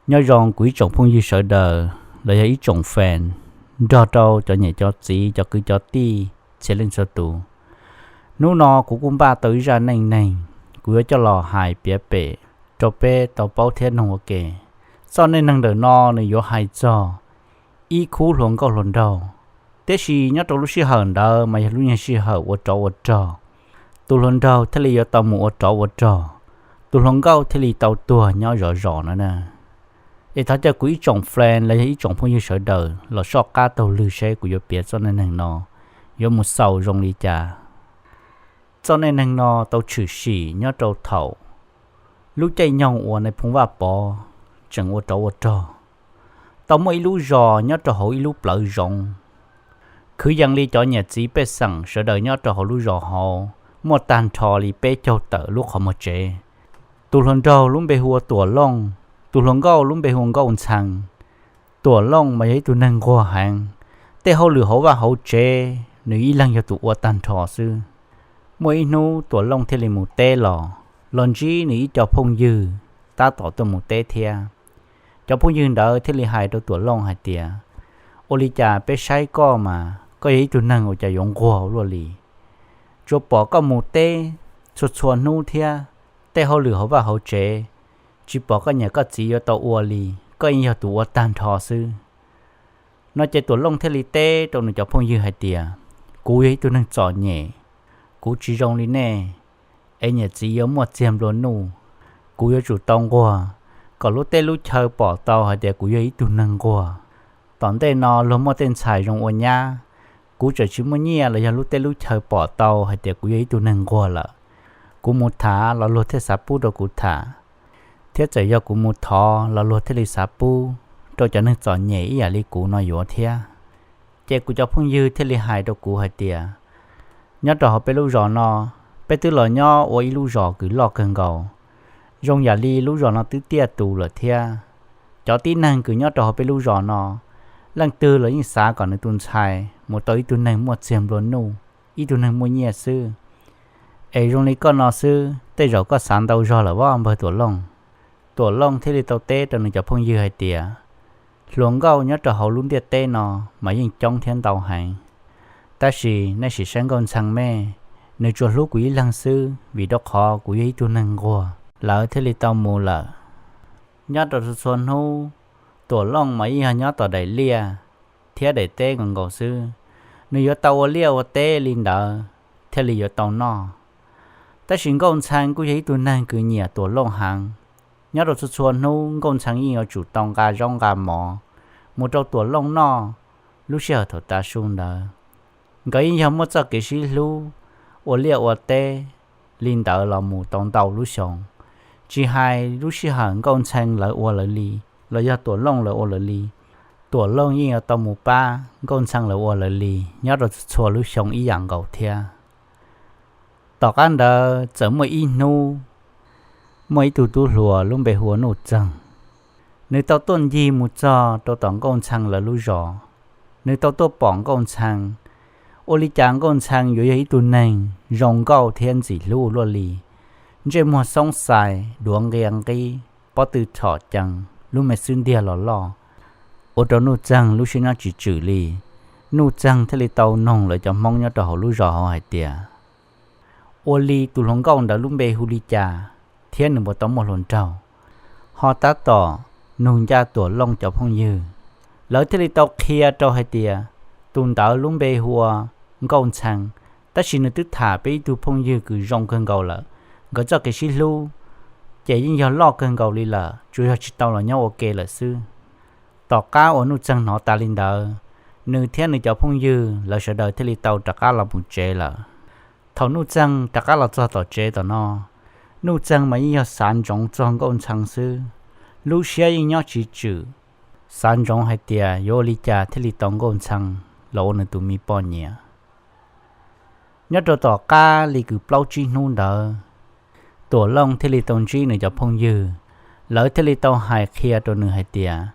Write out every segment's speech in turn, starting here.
Nyob zoo kuv ib tsoom phooj ywg sawv daws los yog ib tsoom fan nrog rau cov niam cov txiv cov kwv cov tij txhia leej txhua tus. Hnub no kuv kuj npaj tau ib zaj neej neeg, kuv yuav coj los hais piav pem rau peb tau paub thiab noog ua ke. Txoj neej neeg ntawm no nws yuav hais txog ib khub hluas nkauj hluas nraug, tiam sis nyob rau lub sij hawm ntawd mas yog lub niag sij hawm ua rov ua rog. Tus hluas nraug thiaj li yuav tau mus ua rov ua rog, tus hluas nkauj thiaj li tau tuag nyob zov zos no na. Es thov caw kuv ib tsoom fan los yog ib tsoom phooj ywg sawv daws los soj qab taug lw seb kuv yuav piav txoj neej neeg no yuav mus xaus zoo li cas. Txoj neej neeg no tau tshwm sim nyob rau thaum lub caij nyoog uas nais phoo Vaj Pov tseem ua rov ua rog. Tau muaj ib lub zos nyob rau hauv ib lub plawv zoov, kwv yees li cov niam txiv pej xeem sawv daws nyob rau hauv lub zos hauv muaj tag nrho li peb caug tawm lub qhov muag tsev. Tus hluas nraug lub npe hu ua Tuam Looj, tus hluas nkauj lub npe hu ua Nkauj Ntxhee. Tuam Looj mas yog ib tug neeg nquag heev, tej hauj lwm hauv vaj hauv tsev nws ib leeg yog tus ua tag nrho xwb. Muaj ib hnub Tuam Looj thiaj li mus teb los, los ntsib nws ib co phooj ywg tab tom tuaj mus teb thiab. Cov phooj ywg ntawd thiaj li hais rau Tuam Looj hais tias, ua li cas peb saib koj mas koj yog ib tug neeg ua cas yuav nquag luaj li. Tsuas pom koj mus teb txhua txhua hnub thiab, tej hauj lwm hauv vaj hauv tsev tsis pom koj niam koj txiv yuav tau ua li, koj yeej yog tus ua tag nrho xwb. No ces Tuam Looj thiaj li teb rau nws cov phooj ywg hais tias, kuv yog ib tug neeg txom nyem, kuv tsis zoo li nej, es niam txiv yuav muaj txiag nplua nuj, kuv yuav tsum tau nquag kom lub teb lub chaw pom tau hais tias kuv yog ib tug neeg nquag. Tom ntej no luag muaj tej ntxhais zoo ua nyab, kuv tseem tsis muaj nyiaj los yog lub teb lub chaw pom tau hais tias kuv yog ib tug neeg nquag lawm. Kuv mus tham los luag thiaj xav pub rau kuv tham, thiab txawm yog kuv mus thov los luag thiaj li xav pub rau cov neeg txom nyem ib yam li kuv no yuav thiab. Ces kuv cov phooj ywg thiaj li hais rau kuv hais tias, nyob rau hauv peb lub zos no, peb twb los nyob ua ib lub zos kws loj kawg nkaus, zoo yam li lub zos no twb tiaj tus lawm thiab. Cov tib neeg kws nyob rau hauv peb lub zos no, leej twg los yeej xav kom nws tus ntxhais mus tau ib tug neeg muaj txiag nplua nuj, ib tug neeg muaj nyiaj xwb. Es zoo li koj no xwb, tej zaum koj xav ntau zog lawm vaj npawg Tuam Looj. Tuam Looj thiaj li tau teb rau nws cov phooj ywg hais tias, hluas nkauj nyob rau hauv lub ntiaj teb no mas yeej coob thiab ntau heev, tab sis nej sim saib Nkauj Ntxhee me, nws tsuas hlub kuv ib leeg xwb vim rau qhov kuv yog ib tug neeg nquag. Lawv thiaj li tau mus lawm. Nyob rau txhua txhua hnub, Tuam Looj mas yeej yog nyob tom daim liaj thiab daim teb nkaus nkaus xwb. Nws yuav tau ua liaj ua teb li ntawd thiaj li yuav tau noj. Tab sis Nkauj Ntxhee kuj yog ib tug neeg kws nyiam Tuam Looj heev. Nyob rau txhua txhua hnub Nkauj Ntxhee yeej yuav tsum tau nqa zaub nqa mov mus rau Tuam Looj noj lub sij hawm thaum tav su ntawd. Nkawd yeej yog muaj txoj kev sib hlub, ua liaj ua teb li ntawd los mus tau ntau lub xyoo. Tsis hais lub sij hawm Nkauj Ntxhee lawv ua lawv li, los yog Tuam Looj lawv ua lawv li, Tuam Looj yeej yuav tau mus pab Nkauj Ntxhee lawv ua lawv li nyob rau txhua lub xyoo ib yam nkaus thiab. Tom qab ntawd txawm muaj ib hnub, muaj ib tug tub hluas lub npe hu ua Nuj Txeeg. Nws tau tuaj ncig mus txog rau tom Nkauj Ntxhee lawv lub zos. Nws tau tuaj pom Nkauj Ntxhee, ua li cas Nkauj Ntxhee yuav yog ib tug neeg zoo nkauj thiab ntxim hlub luaj li. Ntsej muag xoob xais, duav nqia nqib, pob tw txhom cees, lub me xub ntiag los loj, ua rau Nuj Txeeg lub siab nyob tsis tswm li. Nuj Txeeg thiaj li tau noog lawv cov Hmoob nyob rau hauv lub zos hauv hais tias, ua li tus hluas nkauj ntawd lub npe hu li cas thiab nws puas tau muaj hluas nraug, ho tab tom nug ncaj Tuam Looj cov phooj ywg. Lawv thiaj li tau qhia rau hais tias, tus ntawd lub npe hu ua Nkauj Ntxhee, tab sis nws twb tham peb ib tug phooj ywg kws zoo kawg nkaus lawm. Nkawd txoj kev sib hlub ces yeej yog loj kawg nkaus li lawm, tsuas yog tsis tau los nyob ua ke lawm xwb. Tom qab uas Nuj Txeeg hnov tas li ntawd, nws thiab nws cov phooj ywg lawv sawv daws thiaj li tau rov qab los mus tsev lawm. Thaum Nuj Txeeg rov qab los txog tom tsev tom no, Nuj Txeeg mas yeej yog xav ntsoov txog Nkauj Ntxhee xwb, lub siab yeej nyob tsis tswm, xav ntsoov hais tias yuav ua li cas thiaj li tau Nkauj Ntxhee los ua nws tus me poj niam. Nyob rau tom qab li kwv plaub tsib hnub ntawd, Tuam Looj thiaj li tau ntsib nws cov phooj ywg, lawv thiaj li tau hais qhia rau nws hais tias,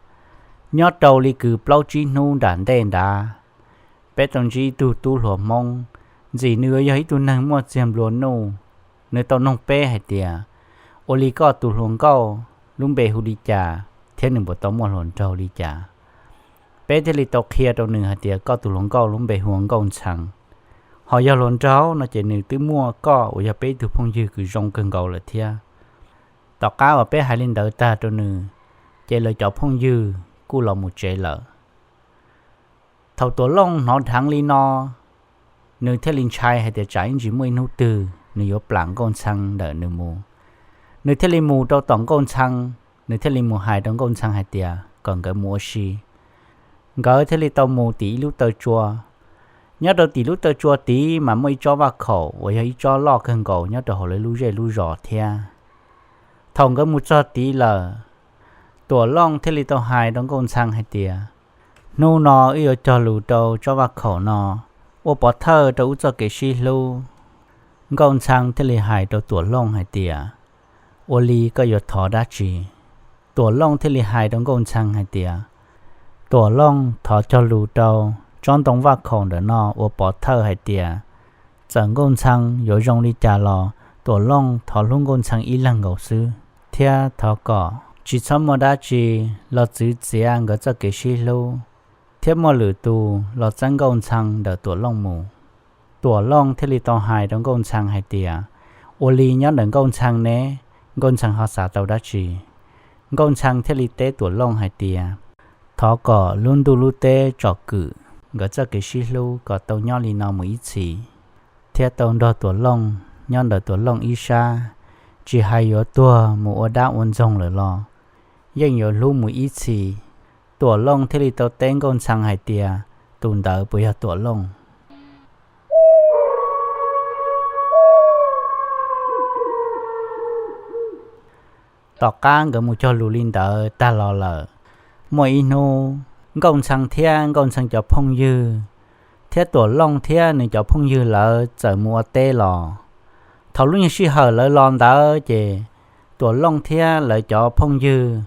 nyob rau li kwv plaub tsib hnub nram ntej nrad, peb tau ntsib ib tug tub hluas Hmoob, ntxim nws yuav yog ib tug neeg muaj txiag nplua nuj. Nws tau noog peb hais tias, ua li koj tus hluas nkauj lub npe hu li cas, thiab nws puas tau muaj hluas nraug li cas. Peb thiaj li tau qhia rau nws hais tias koj tus hluas nkauj lub npe hu ua Nkauj Ntxhee, ho yog hluas nraug no ces nws twb muaj koj uas yog peb ib tug phooj ywg kws zoo kawg nkaus lawm thiab. Tom qab uas peb hais li ntawd tag rau nws, ces lawv cov phooj ywg kuj los mus tsev lawm. Thaum Tuam Looj hnov dheev li no, nws thiaj li ntshai hais tias tsam ib ntsis muaj ib hnub twg nws yuav plam Nkauj Ntxhee ntawm nws mus. Nws thiaj li mus rau tom Nkauj Ntxhee, nws thiaj li mus hais rau Nkauj Ntxhee hais tias kom nkawd mus ua si. Nkawd thiaj li tau mus tim ib lub taw tsua. Nyob rau tim lub taw tsua tid mas muaj ib tsob vaj khaum uas yog ib tsob loj kawg nkaus nyob rau hauv lawv lub zej lub zos thiab. Thaum nkawd mus txog tid lawm, Tuam Looj thiaj li tau hais rau Nkauj Ntxhee hais tias, hnub no wb yuav cog lus rau tsob vaj khaum no ua pov thawj rau wb txoj kev sib hlub. Nkauj Ntxhee thiaj li hais rau Tuam Looj hais tias, ua li koj yuav thov dab tsi? Tuam Looj thiaj li hais rau Nkauj Ntxhee hais tias, Tuam Looj thov cog lus rau tsob ntoo vaj khaum ntawm no ua pov thawj hais tias, txawm Nkauj Ntxhee yuav zoo li cas los Tuam Looj thov hlub Nkauj Ntxhee ib leeg nkaus xwb, thiab thov kom tsis txhob muaj dab tsi los txwv txiav nkawd txoj kev sib hlub, thiab muaj lwm tus los txeeb Nkauj Ntxhee ntawm Tuam Looj mus. Tuam Looj thiaj li tau hais rau Nkauj Ntxhee hais tias, ua li nyob ntawm Nkauj Ntxhee ne, Nkauj Ntxhee ho xav tau dab tsi? Nkauj Ntxhee thiaj li teb Tuam Looj hais tias, thov kom lub ntuj lub teb tsom kwm nkawd txoj kev sib hlub kom tau nyob li no mus ib txhis, thiab tau nrog Tuam Looj nyob ntawm Tuam Looj ib sab, tsis hais yuav tuag mus ua dab ua ntxoog lawm los yeej yuav hlub mus ib txhis. Tuam Looj thiaj li tau teb Nkauj Ntxhee hais tias, tus ntawd puas yog Tuam Looj? Tom qab nkawd mus cog lus li ntawd tag los lawm, muaj ib hnub Nkauj Ntxhee thiab Nkauj Ntxhee cov phooj ywg thiab Tuam Looj thiab nws cov phooj ywg lawv txawm mus ua teb los. Thaum lub nyuag sij hawm lawv los ntawd ces Tuam Looj thiab lawv cov phooj ywg,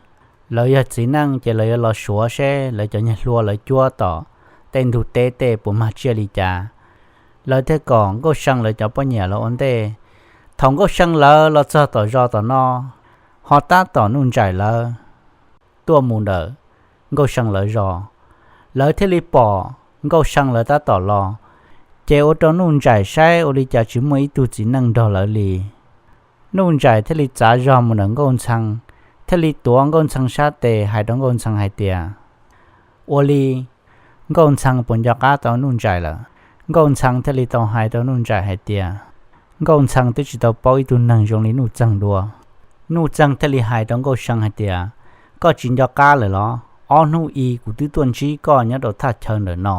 lawv yog txiv neej ces lawv yuav los suav seb lawv cov niag hlua lawv cuab tom tej ntug teb tej puas mag tsiaj li cas. Lawv thiaj kom Nkauj See lawv cov poj niam los ua ntej. Thaum Nkauj See lawv los txog tom zos tom no, ho tab tom Nuj Ntsaim lawv tuaj mus ntawm Nkauj See lawv zos, lawv thiaj li pom Nkauj See lawv tab tom los, ces ua rau Nuj Ntsaim saib ua li cas tsis muaj ib tug txiv neej nrog lawv li. Nuj Ntsaim thiaj li txav zog mus ntawm Nkauj Ntxhee, thiaj li tuav Nkauj Ntxhee sab tes hais rau Nkauj Ntxhee hais tias, ua li Nkauj Ntxhee puas nco qab tau Nuj Ntsaim lawm? Nkauj Ntxhee thiaj li tau hais rau Nuj Ntsaim hais tias, Nkauj Ntxhee twb tsis tau paub ib tug neeg zoo li Nuj Txeeg dua. Nuj Txeeg thiaj li hais rau Nkauj See hais tias, koj tsis nco qab lawm los? Ob hnub i kuv twb tuaj ntsib koj nyob rau thaj chaw ntawm no.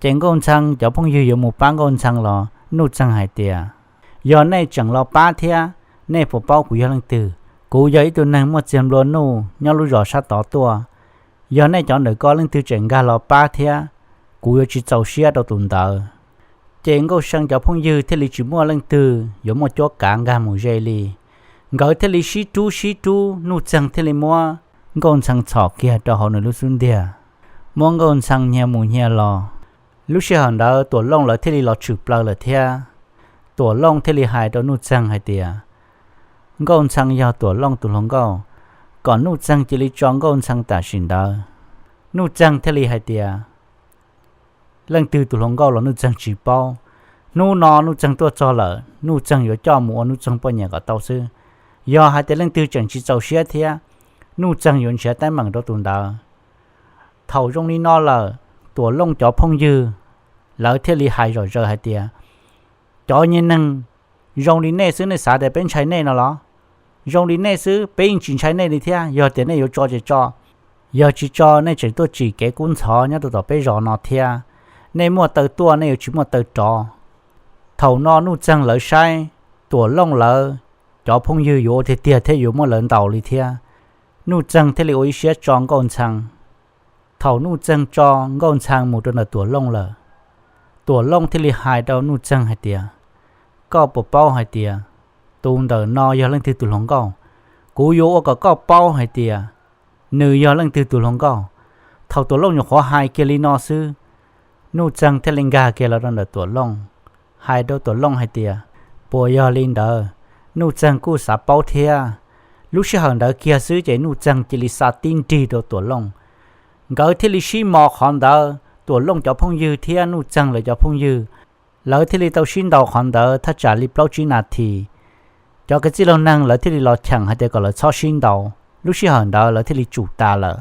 Ces Nkauj Ntxhee cov phooj ywg yuav mus pab Nkauj Ntxhee los Nuj Txeeg hais tias, yog nej tseem los pab thiab, nej puas paub kuv yog leej twg? Kuv yog ib tug neeg muaj txiag nplua nuj nyob lub zos sab tod tuaj. Yog nej cov ntawm ko leej twg tseem nkag los pab thiab, kuv yuav tsis txaus siab rau tus ntawd. Ces Nkauj See cov phooj ywg thiaj li tsis muaj leej twg yuav muaj cuab kav nkag mus ze li. Nkawd thiaj li sib rub sib rub, Nuj Txeeg thiaj li muab Nkauj Ntxhee txhom kiag rau hauv nws lub xub ntiag, muab Nkauj Ntxhee hnia mus hnia los. Lub sij hawm ntawd Tuam Looj lawv thiaj li los tshwm plaws lawm thiab. Tuam Looj thiaj li hais rau Nuj Txeeg hais tias, Nkauj Ntxhee yog Tuam Looj tus hluas nkauj, kom Nuj Txeeg cia li tso Nkauj Ntxhee tam sim ntawd. Nuj Txeeg thiaj li hais tias, leej twg tus hluas nkauj los Nuj Txeeg tsis paub. Hnub no Nuj Txeeg tuaj txog lawm, Nuj Txeeg yuav coj mus ua Nuj Txeeg poj niam kom tau xwb. Yog hais tias leej twg tseem tsis txaus siab thiab, Nuj Txeeg yuav nrhiav teeb meem rau tus ntawd. Thaum zoo li no lawm, Tuam Looj cov phooj ywg lawv thiaj li hais zom zaws hais tias, cov nyuag neeg zoo li nej xwb nej xav tias peb ntshai nej no los? Zoo li nej xwb peb yeej tsis ntshai nej li thiab. Yog tias nej yuav tso ces tso, yog tsis tso nej tseem tuaj tsim kev kub ntxhov nyob rau tom peb zos no thiab. Nej muaj taw tuaj nej yuav tsis muaj taw rov. Thaum no Nuj Txeeg lawv saib Tuam Looj lawv cov phooj ywg yuav ua tiag tiag thiab yuav muab lawv ntaus li thiab. Nuj Txeeg thiaj li ua ib siab tso Nkauj Ntxhee. Thaum Nuj Txeeg tso Nkauj Ntxhee mus rau ntawm Tuam Looj lawm, Tuam Looj thiaj li hais rau Nuj Txeeg hais tias, koj puas paub hais tias tus ntawm no yog leej twg tus hluas nkauj? Kuv yuav ua kom koj paub hais tias nws yog leej twg tus hluas nkauj. Thaum Tuam Looj nyuam qhuav hais kiag li no xwb, Nuj Txeeg thiaj li nkag kiag los rau ntawm Tuam Looj, hais rau Tuam Looj hais tias, puas yog li ntawd? Nuj Txeeg kuj xav paub thiab. Lub sij hawm ntawd kiag xwb ces Nuj Txeeg cia li xa tib nrig rau Tuam Looj. Nkawd thiaj li sib mos qhov ntawd, Tuam Looj cov phooj ywg thiab Nuj Txeeg lawv cov phooj ywg, lawv thiaj li tau sib ntaus qhov ntawd thaj tsam li plaub tsib nas this. Cov kwv tij laug neeg lawv thiaj li los cheem hais tias kom lawv txhob sib ntaus. Lub sij hawm ntawd lawv thiaj li tsum tas lawm.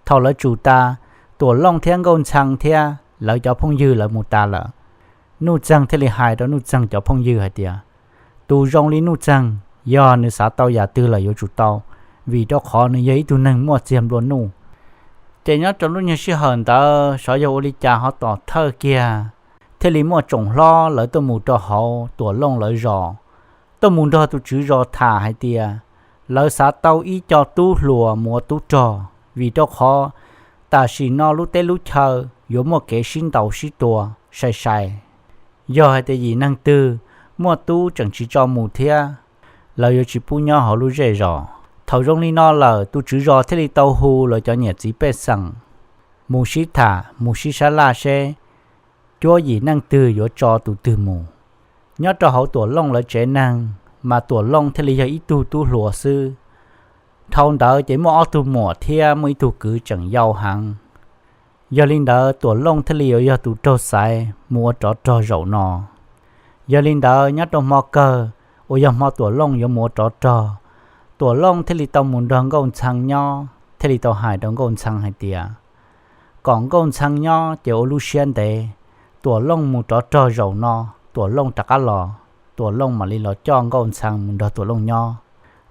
Thaum lawv tsum tas, Tuam Looj thiab Nkauj Ntxhee thiab lawv cov phooj ywg lawv mus tas lawm, Nuj Txeeg thiaj li hais rau Nuj Txeeg cov phooj ywg hais tias, tus zoo li Nuj Txeeg, yog nws xav tau yam twg lawm yuav tsum tau, vim rau qhov nws yog ib tug neeg muaj txiag nplua nuj. Ces nyob rau lub nyuag sij hawm ntawd xyov yog ua li cas ho tom thawj kiag thiaj li muaj tsoom hlob lawv tuaj mus rau hauv Tuam Looj lawv zos, tuaj mus nrog tus tswv zos tham hais tias lawv xav tau ib co tub hluas mus ua tub rog, vim rau qhov tam sim no lub teb lub chaw yuav muaj kev sib ntaus sib tua sai sai. Yog hais tias yim neeg twg muaj tub tseem tsis tso mus thiab, lawv yuav tsis pub nyob hauv lub zej zos. Thaum zoo li no lawm, tus tswv zos thiaj li tau hu lawv cov niam txiv pej xeem mus sib tham mus sib sab laj seb cuab yim neej twg yuav tso tus twg mus. Nyob rau hauv Tuam Looj lawv tsev neeg, mas Tuam Looj thiaj li yog ib tug tub hluas xwb. Dhau ntawd ces muaj ob tug muam thiab muaj ib tug kwv tseem yau heev. Yog li ntawd Tuam Looj thiaj li yuav yog tus raug xaiv mus ua rov rog zaum no. Yog li ntawd nyob rau hmo kawg uas yog hmo Tuam Looj yuav mus ua rov rog, Tuam Looj thiaj li tau mus nrog Nkauj Ntxhee nyob, thiaj li tau hais rau Nkauj Ntxhee hais tias kom Nkauj Ntxhee nyob ces ua lub siab ntev. Tuam Looj mus rov rog zaum no, Tuam Looj rov qab los, Tuam Looj mam li los coj Nkauj Ntxhee mus nrog Tuam Looj nyob.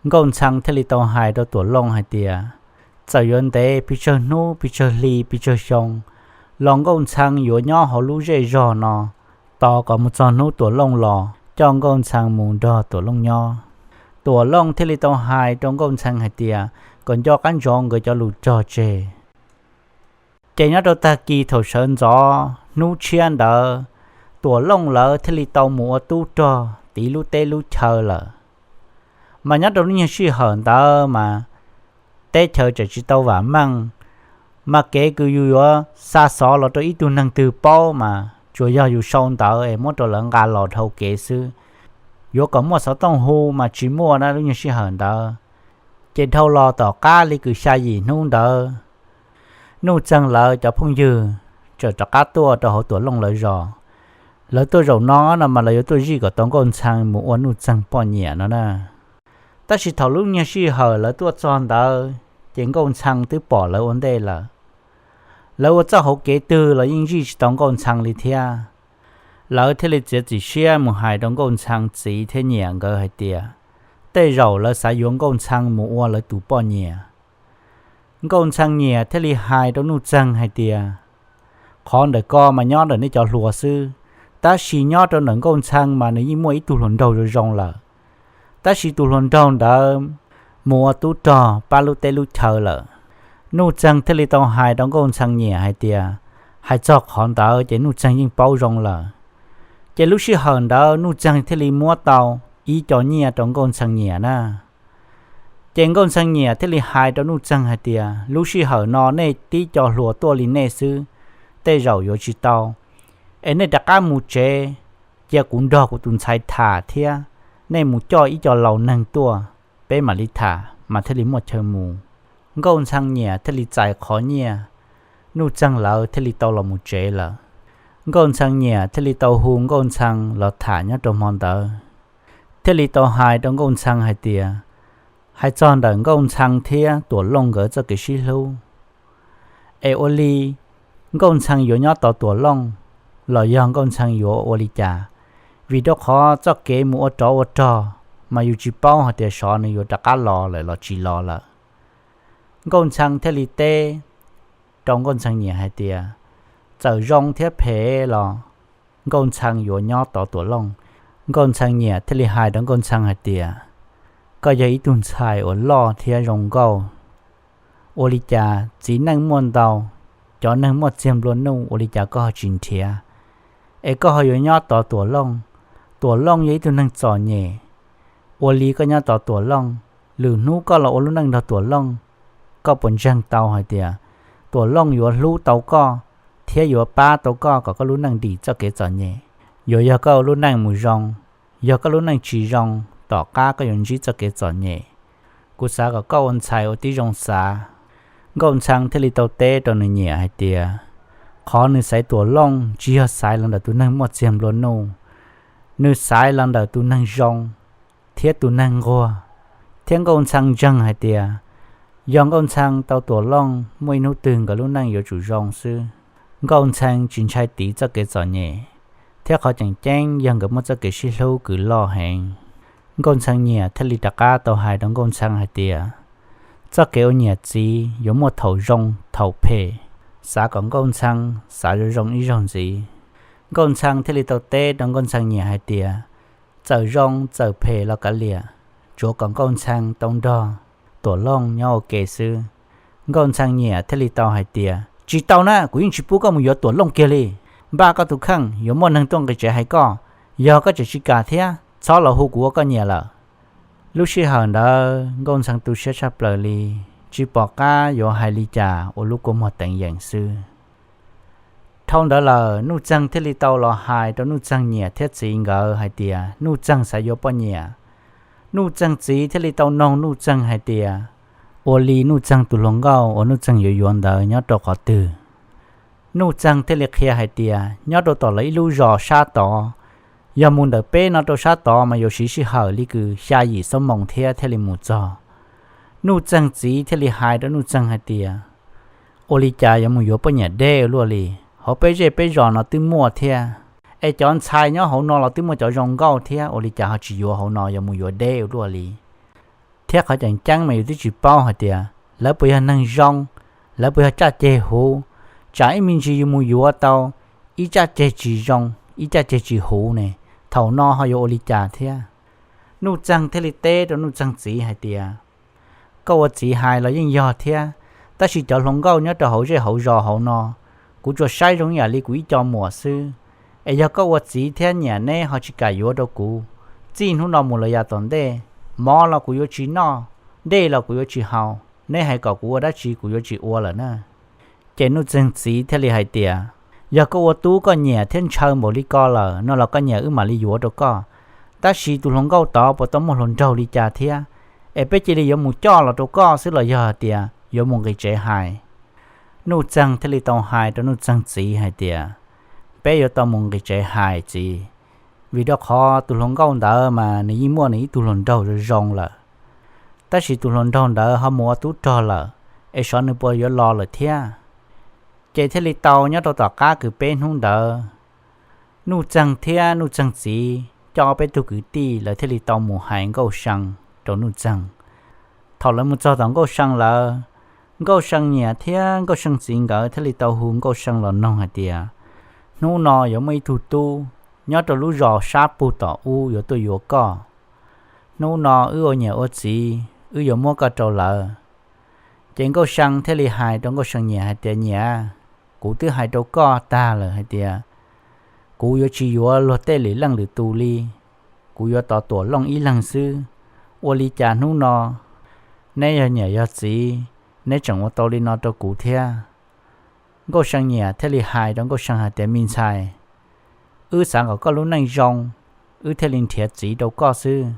Nkauj Ntxhee thiaj li tau hais rau Tuam Looj hais tias, txawm yuav ntev pes tsawg hnub pes tsawg hli pes tsawg xyoo los Nkauj Ntxhee yuav nyob hauv lub zej zog no tos kom mus txog hnub Tuam Looj los coj Nkauj Ntxhee mus nrog Tuam Looj nyob. Tuam Looj thiaj li tau hais rau Nkauj Ntxhee hais tias kom nco qab ntsoov nkawd cov lus rog tseg. Ces nyob rau tag kis thaum sawv ntxov hnub tshiab ntawd, Tuam Looj lawv thiaj li tau mus ua tub rog tiv lub teb lub chaw lawm. Mas nyob rau lub nyuag sij hawm ntawd mas teb chaws tseem tsis tau vam meej, mas kev kws yus yuav xa xov los rau ib tug neeg twg paub mas tsuas yog yus sau ntawv es muab rau lawv nqa los dhau kev xwb. Yuav kom muaj xov tooj hu mas tsis muaj na lub nyuag sij hawm ntawd. Ces dhau los tom qab li kws xya yim hnub ntawd, Nuj Txeeg lawv cov phooj ywg txawm rov qab tuaj rau hauv Tuam Looj lawv zos. Lawv tuaj zaum no no mas lawv yuav tuaj zij kom tau Nkauj Ntxhee mus ua Nuj Txeeg poj niam no na. Tab sis thaum lub nyuag sij hawm lawv tuaj txog ntawd ces Nkauj Ntxhee twb pom lawv ua ntej lawm. Lawv ua txoj hauv kev twg los yeej zij tsis tau Nkauj Ntxhee li thiab. Lawv thiaj li txiav txim siab mus hais rau Nkauj Ntxhee txiv thiab niam nkawd hais tias tej zaum lawv xav yuav Nkauj Ntxhee mus ua lawv tus poj niam. Nkauj Ntxhee niam thiaj li hais rau Nuj Txeeg hais tias, qhov ntawm ko mas nyob ntawm nej cov hluas xwb, tab sis nyob rau ntawm Nkauj Ntxhee mas nws yeej muaj ib tug hluas nraug zoo zoo lawm, tab sis tus hluas nraug ntawd mus ua tub rog pab lub teb lub chaw lawm. Nuj Txeeg thiaj li tau hais rau Nkauj Ntxhee niam hais tias, hais txog qhov ntawd ces Nuj Txeeg yeej paub zoo lawm. Ces lub sij hawm ntawd Nuj Txeeg thiaj li muab tau ib co nyiaj rau Nkauj Ntxhee niam na. Ces Nkauj Ntxhee niam thiaj li hais rau Nuj Txeeg hais tias, lub sij hawm no nej tib co hluas tuaj li nej xwb, tej zaum yuav tsis tau, es nej rov qab mus tsev, cia kuv nrog kuv tus ntxhais tham thiab, nej mus coj ib co laus neeg tuaj, peb mam li tham mas thiaj li muaj chaw mus. Nkauj Ntxhee niam thiaj li txais qhov nyiaj, Nuj Txeeg lawv thiaj li tau los mus tsev lawm. Nkauj Ntxhee niam thiaj li tau hu Nkauj Ntxhee los tham nyob rau hmo ntawd, thiaj li tau hais rau Nkauj Ntxhee hais tias, hais txog ntawm Nkauj Ntxhee thiab Tuam Looj nkawd txoj kev sib hlub, es ua li Nkauj Ntxhee yuav nyob tos Tuam Looj los yog Nkauj Ntxhee yuav ua li cas, vim rau qhov txoj kev mus ua rov ua rog mas yus tsis paub hais tias xyov nws yuav rov qab los lawm los tsis los lawm. Nkauj Ntxhee thiaj li teb rau Nkauj Ntxhee niam hais tias, txawm zoo thiab phem los Nkauj Ntxhee yuav nyob tos Tuam Looj. Nkauj Ntxhee niam thiaj li hais rau Nkauj Ntxhee hais tias, koj yog ib tug ntxhais uas loj thiab zoo nkauj, ua li cas txiv neej muaj ntau, cov neeg muaj txiag nplua nuj ua li cas koj ho tsis nrhiav, es koj ho yuav nyob tos Tuam Looj? Tuam Looj yog ib tug neeg txom nyem, ua li koj nyob tos Tuam Looj, lwm hnub koj los ua lub neej nrog Tuam Looj, koj puas ntseeg tau hais tias Tuam Looj yuav hlub tau koj thiab yuav pab tau koj kom koj lub neej dim txoj kev txom nyem? Yuav yog koj ua lub neej mus zoo, yog koj lub neej tsis zoo, tom qab koj yuav ntsib txoj kev txom nyem. Kuv xav kom koj ua ntxhais ua tib zoo xav. Nkauj Ntxhee thiaj li tau teb rau nws niam hais tias, qhov nws xaiv Tuam Looj tsis yog xaiv los ntawm tus neeg muaj txiag nplua nuj, nws xaiv los ntawm tus neeg zoo thiab tus neeg nquag. Thiab Nkauj Ntxhee ntseeg hais tias, yog Nkauj Ntxhee tau Tuam Looj muaj ib hnub twg nkawd lub neej yuav tsum zoo xwb. Nkauj Ntxhee tsis ntshai tiv txoj kev txom nyem, thiab qhov tseem ceeb yog nkawd muaj txoj kev sib hlub kws loj heev. Nkauj Ntxhee niam thiaj li rov qab tau hais rau Nkauj Ntxhee hais tias, txoj kev ua niam txiv yuav muaj thaum zoo thaum phem, xav kom Nkauj Ntxhee xav zoo zoo ib zaug ntxiv. Nkauj Ntxhee thiaj li tau teb rau Nkauj Ntxhee niam hais tias, txawm zoo txawm phem los kav liam, tsuav kom Nkauj Ntxhee tau nrog Tuam Looj nyob ua ke xwb. Nkauj Ntxhee niam thiaj li tau hais tias, tsis tau na, kuv yeej tsis pub koj mus yuav Tuam Looj kiag li. Npaj koj tus kheej, yuav muaj neeg tuaj nqis tsev hais koj. Yog koj tseem tsis kam thiab, txhob los hu kuv ua koj niam lawm. Lub sij hawm ntawd Nkauj Ntxhee tu siab tshaj plaws li, tsis pom qab yuav hais li cas, ua lub kua muag teev yees xwb. Dhau ntawd lawm, Nuj Txeeg thiaj li tau los hais rau Nuj Txeeg niam thiab txiv nkawd hais tias Nuj Txeeg xav yuav poj niam. Nuj Txeeg txiv thiaj li tau noog Nuj Txeeg hais tias, ua li Nuj Txeeg tus hluas nkauj uas Nuj Txeeg yuav yuav ntawd nyob rau qhov twg? Nuj Txeeg thiaj li qhia hais tias, nyob rau tom lawv ib lub zos sab tod. Yog mus ntawm peb no rau sab tod mas yuav siv sij hawm li kws xya yim xuab moos thiab thiaj li mus txog. Nuj Txeeg txiv thiaj li hais rau Nuj Txeeg hais tias, ua li cas yuav mus yuav poj niam deb ua luaj li? Hauv peb zej peb zos no twb muaj thiab, es cov ntxhais nyob hauv no los twb muaj cov zoo nkauj thiab, ua li cas ho tsis yuav hauv no, yuav mus yuav deb ua luaj li? Thiab qhov tseem ceeb mas yus twb tsis paub hais tias lawv puas yog neeg zoo, lawv puas yog caj ceg huv. Tsam ib me ntsis yus mus yuav tau ib caj ceg tsis zoo, ib caj ceg tsis huv ne, thaum no ho yuav ua li cas thiab? Nuj Txeeg thiaj li teb rau Nuj Txeeg txiv hais tias, koj ua txiv hais los yeej yog thiab, tab sis cov hluas nkauj nyob rau hauv zej hauv zos hauv no, kuv tsuas saib zoo yam li kuv ib co muam xwb. Es yog koj ua txiv thiab niam neb ho tsis kam yuav rau kuv, txij hnub no mus lawm yav tom ntej, mov los kuv yuav tsis noj, dej los kuv yuav tsis haus, neb hais kom kuv ua dab tsi kuv yuav tsis ua lawm na. Ces Nuj Txeeg txiv thiaj li hais tias, yog koj ua tub koj nyiam thiab ntshaw npaum li ko lawm no los koj nyiam wb mam li yuav rau koj. Tab sis tus hluas nkauj tod puas tau muaj hluas nraug li cas thiab? Es peb cia li yuav mus coj los rau koj xwb los yog hais tias yuav mus nqis tsev hais? Nuj Txeeg thiaj li tau hais rau Nuj Txeeg txiv hais tias, peb yuav tau mus nqis tsev hais txiv, vim rau qhov tus hluas nkauj ntawd mas nws yeej muaj nws ib tug hluas nraug zoo zoo lawm. Tab sis tus hluas nraug ntawd ho mus ua tub rog lawm, es xyov nws puas yuav los lawm thiab. Ces thiaj li tau nyob rau tom qab kws peb hnub ntawd, Nuj Txeeg thiab Nuj Txeeg txiv coj peb tug kwv tij lawv thiaj li tau mus hais Nkauj See rau Nuj Txeeg. Thaum lawv mus txog tom Nkauj See lawm, Nkauj See niam thiab Nkauj See txiv nkawd thiaj li tau hu Nkauj See los noog hais tias, hnub no yuav muaj ib tug tub nyob rau lub zos sab pug tom ub yuav tuaj yuav koj. Hnub no wb ua niam ua txiv wb yuav muab koj rau lawv. Ces Nkauj See thiaj li hais rau Nkauj See niam hais tias, niam, kuv twb hais rau koj tag lawm hais tias kuv yuav tsis yuav luag tej lwm leej lwm tus li, kuv yuav tos Tuam Looj ib leeg xwb. Ua li cas hnub no neb yog niam yog txiv, neb tseem ua tau li no rau kuv thiab? Nkauj See niam thiaj li hais rau Nkauj See hais tias, me ntxhais, wb xav kom koj lub neej zoo, wb thiaj li nrhiav txiv rau koj xwb.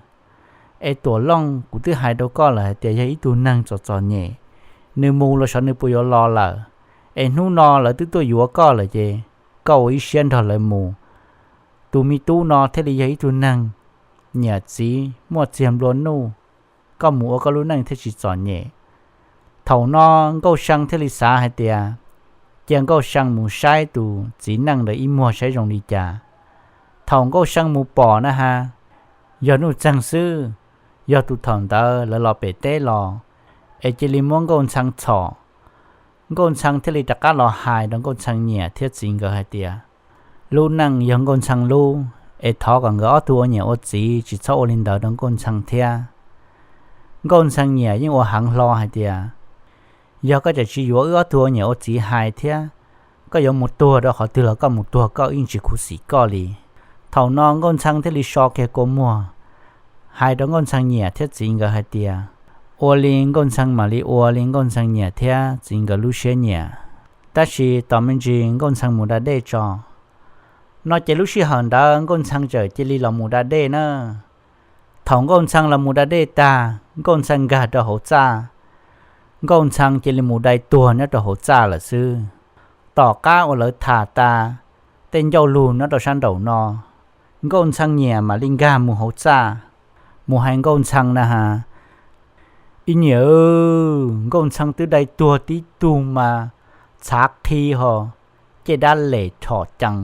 Es Tuam Looj kuv twb hais rau koj lawm hais tias yog ib tug neeg txom txom nyem, nws mus los xyov nws puas yuav los lawm. Es hnub no lawv twb tuaj yuav koj lawm ces koj ua ib siab nrog lawv mus. Tus me tub no thiaj li yog ib tug neeg nyiam txiv muaj txiag nplua nuj, koj mus ua koj lub neej thiaj tsis txom nyem. Thaum no Nkauj See thiaj li xav hais tias, cia Nkauj See mus saib tus txiv neej ntawd ib muag saib zoo li cas. Thaum Nkauj See mus pom na has, yog Nuj Txeeg xwb, yog tus thaum ntawd lawv los pem teb los, es cia li muab Nkauj Ntxhee txhom. Nkauj Ntxhee thiaj li rov qab los hais rau Nkauj Ntxhee niam thiab txiv nkawd hais tias, lub neej yog Nkauj Ntxhee lub, es thov kom nkawd ob tug ua niam ua txiv tsis txhob ua li ntawd rau Nkauj Ntxhee thiab. Nkauj Ntxhee niam yeej ua heev hlo hais tias, yog koj tseem tsis yuav wb ob tug ua niam ua txiv hais thiab, koj yuav mus tuag rau qhov twg los koj mus tuag, koj yeej tsis khuv xim koj li. Thaum no Nkauj Ntxhee thiaj li so kiag kua muag, hais rau Nkauj Ntxhee niam thiab txiv nkawd hais tias, ua li Nkauj Ntxhee mam li ua li Nkauj Ntxhee niam thiab txiv nkawd lub siab nyiam, tab sis tos me ntsis Nkauj Ntxhee mus da dej tso. No ces lub sij hawm ntawd Nkauj Ntxhee txawm cia li los mus da dej na. Thaum Nkauj Ntxhee los mus da dej tag, Nkauj Ntxhee nkag rau hauv txaj, Nkauj Ntxhee cia li mus dai tuag nyob rau hauv txaj lawm xwb. Tom qab uas lawv tham tas tej ncauj lug nyob rau sab nraum no, Nkauj Ntxhee niam mam li nkag mus hauv txaj, mus hais Nkauj Ntxhee na has: Ib niam, Nkauj Ntxhee twb dai tuag tib tug mas txhav qhi ho, cej dab lem thom cees.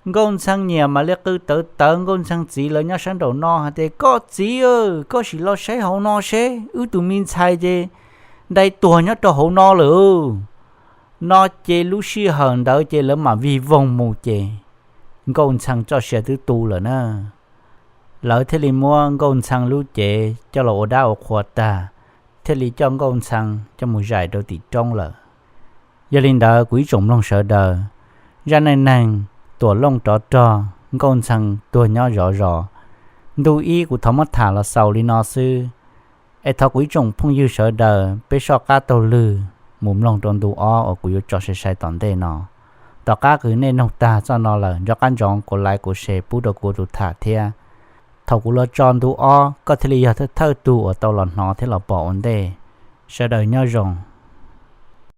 Nkauj Ntxhee niam mam li qw tawv tawv Nkauj Ntxhee txiv lawv nyob sab nraum no hais tias: Koj txiv, koj sim los saib hauv no seb, wb tus me ntxhais ces dai tuag nyob rau hauv no lawm. No ces lub sij hawm ntawd ces lawv mam vij voog mus ces Nkauj Ntxhee txoj sia twb tu lawm na. Lawv thiaj li muab Nkauj Ntxhee lub cev coj los ua dab ua qhua tag, thiaj li coj Nkauj Ntxhee coj mus zais rau tim roob lawm. Yog li ntawd kuv ib tsoom mloog sawv daws, zaj neej neeg Tuam Looj rov rog Nkauj Ntxhee tuag nyob zov zos, ntu ib kuv thov muab tham los xaus li no xwb. Es thov kuv ib tsoom phooj ywg sawv daws peb soj qab taug lw mus mloog rau ntu ob uas kuv yuav tso sai sai tom ntej no. Tom qab kws nej noog tag txoj no lawm, nco qab ntsoov kuv like kuv share pub rau kuv tus tham thiab. Thaum kuv los tso ntu ob koj thiaj li yog thawj thawj tug uas tau los hnov thiab los pom ua ntej. Sawv daws nyob zoo.